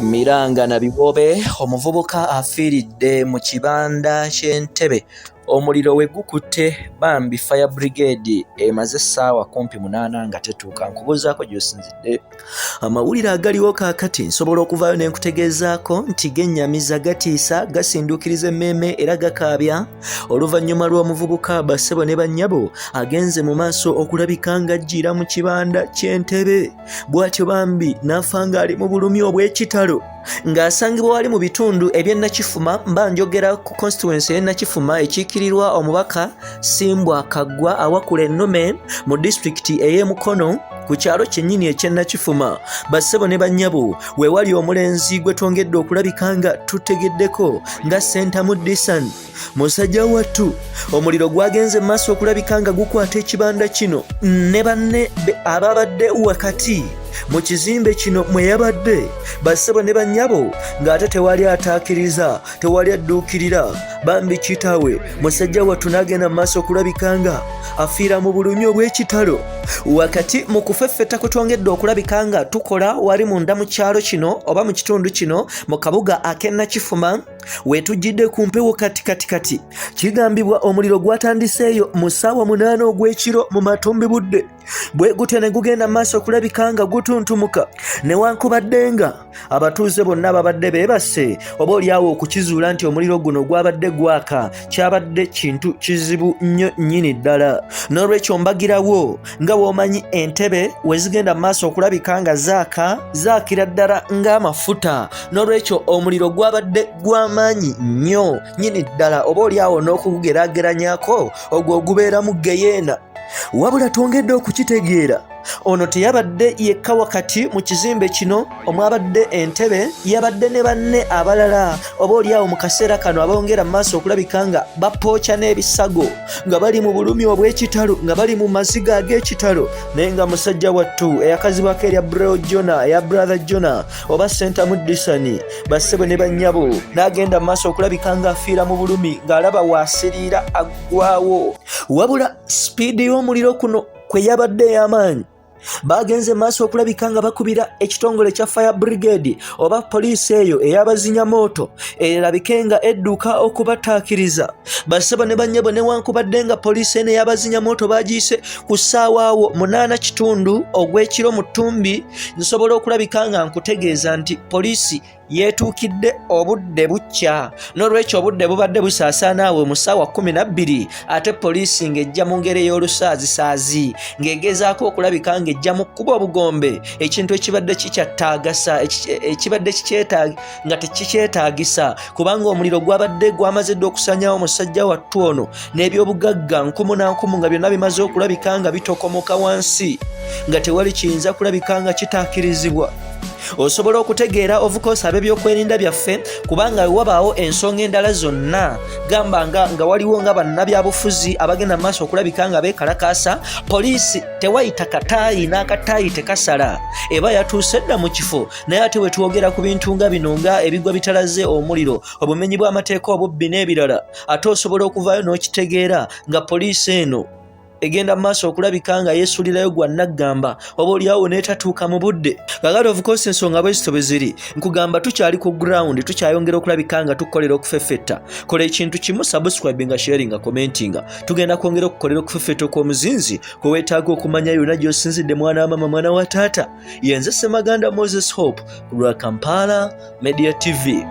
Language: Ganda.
Miranga na biwoobe, omuvubuka afiiridde mu kibanda ky'entebe omuliro we gukutte. Bambi Fire Brigade emaze essaawa kumpi 8 nga tetuuka. Nkubuuzaako gy'osinzidde. Amawulire agaliwo kaakati nsobola okuvaayo ne nkutegeezaako nti gennyamiza, gatiisa, gasinduukiriza emmeeme era gakaabya oluvannyuma lw'omuvubuka, bassebo ne bannyabo, agenze mu maaso okulabika ng'ajjiira mu kibanda ky'entebe, bw'atyo bambi n'afa ng'ali mu bulumi obw'ekitalo, ng'asangibwa wali mu bitundu eby'e Nakifuma. Mba njogera ku constituency ey'e Nakifuma ekiikirirwa omubaka Simbwa Kaggwa awakula ennume mu disitulikiti ey'e Mukono, ku kyalo kyennyini eky'e Nakifuma. Bassebo ne bannyabo, we wali omulenzi gwe twongedde okulabika nga tutegeddeko nga Ssentamu Disan. Musajja wattu omuliro gwagenze mu maaso okulabika nga gukwata ekibanda kino ne banne ababadde wakati mu kizimbe kino mwe yabadde, bassebo ne bannyabo, ng'ate tewali ataakiriza, tewali adduukirira. Bambi kitaawe musajja wattu n'agenda mu maaso okulabika nga afiira mu bulumi obw'ekitalo wakati mu kufeffetta kwe twongedde okulabika nga tukola wali munda mu kyalo kino oba mu kitundu kino mu kabuga ak'e Nakifuma wetujjidde ku mpewo kati kati kati. Kigambibwa omuliro gwatandiseeyo mu ssaawa 8 ogw'ekiro mu matumbi budde, bwe gutyo ne gugenda maaso okulabika nga gutuntumuka, newankubadde nga abatuuze bonna babadde beebase. Oba oliawo okukizuula nti omuliro guno gwabadde gwaka kyabadde kintu kizibu nnyo nnyini ddala. N'olwekyo mbagirawo, nga bw'omanyi entebe we zigenda mu maaso okulabika nga zaaka, zaakira ddala ng'amafuta. N'olwekyo omuliro gwabadde gw'amaanyi nnyo nnyini ddala, oba oliawo n'okugugeraageranyako ogwo ogubeera mu geyeena. Wabula twongedde okukitegeera, ono teyabadde yekka wakati mu kizimbe kino omwabadde entebe, yabadde ne banne abalala, oba oliawo mu kaseera kano abongera mu maaso okulabika nga bapooca n'ebisago, nga bali mu bulumi obw'ekitalo, nga bali mu maziga ag'ekitalo. Naye nga musajja wattu eyakazibwako erya Bro Jona, eya Brother Jona oba Sentamu Disani, bassebo ne bannyabo, n'agenda mu maaso okulabika ng'afiira mu bulumi, ng'alaba waasiriira aggwawo. Wabula sipiidi y'omuliro kuno kwe yabadde ey'amaanyi, bagenze maaso okulabika nga bakubira ekitongole kya Fire Brigade oba poliisi eyo ey'abazinyamooto erabike nga edduka okubataakiriza. Bassebo ne bannyabo, newankubadde nga poliisi eno ey'abazinyamooto bagiyise ku ssaawa awo 8:15 ogw'ekiro mu ttumbi, nsobola okulabika nga nkutegeeza nti poliisi yeetuukidde obudde bukya. N'olwekyo obudde bubadde busaasaana awo mu ssaawa 12, ate poliisi ng'ejja mu ngeri ey'olusaazisaazi, ng'egezaako okulabika ng'ejja mu kkuba obugombe, ekintu ekibadde kikyattaagasa, ekibadde kikyetaaga nga tekikyetaagisa, kubanga omuliro gwabadde gwamaze dda okusanyawo musajja wattu ono n'ebyobugagga nkumu na nkumu, nga byonna bimaze okulabika nga bitokomoka wansi, nga tewali kiyinza kulabika nga kitaakirizibwa. Osobola okutegeera, of course, ab'ebyokwerinda byaffe, kubanga wabaawo ensonga endala zonna, gamba nga waliwo nga bannabyabufuzi abagenda mu maaso okulabika nga beekalakaasa, poliisi tewayita kataayi n'akataayi tekasala, eba yatuuse dda mu kifo. Naye ate bwe twogera ku bintu nga bino, nga ebigwa bitalaze, omuliro, obumenyi bw'amateeka, obubbi n'ebirala, ate osobola okuvaayo n'okitegeera nga poliisi eno egenda mu maaso okulabika nga yeesulirayo gwa naggamba, oba oliawo neetatuuka mu budde. Kakati of course ensonga bwe zito bwe ziri, nkugamba tukyali ku ground, tukyayongera okulabika nga tukukolera okufeffetta. Kola ekintu kimu: subscribinga, sharinga, commentinga. Tugenda kwongera okukolera okufeffetta okw'omuzinzi kwe weetaaga okumanya yonna gy'osinzidde. Mwana wa mama, mwana wa taata, yenze Semaganda Moses Hope ku lwa Kampala Media TV.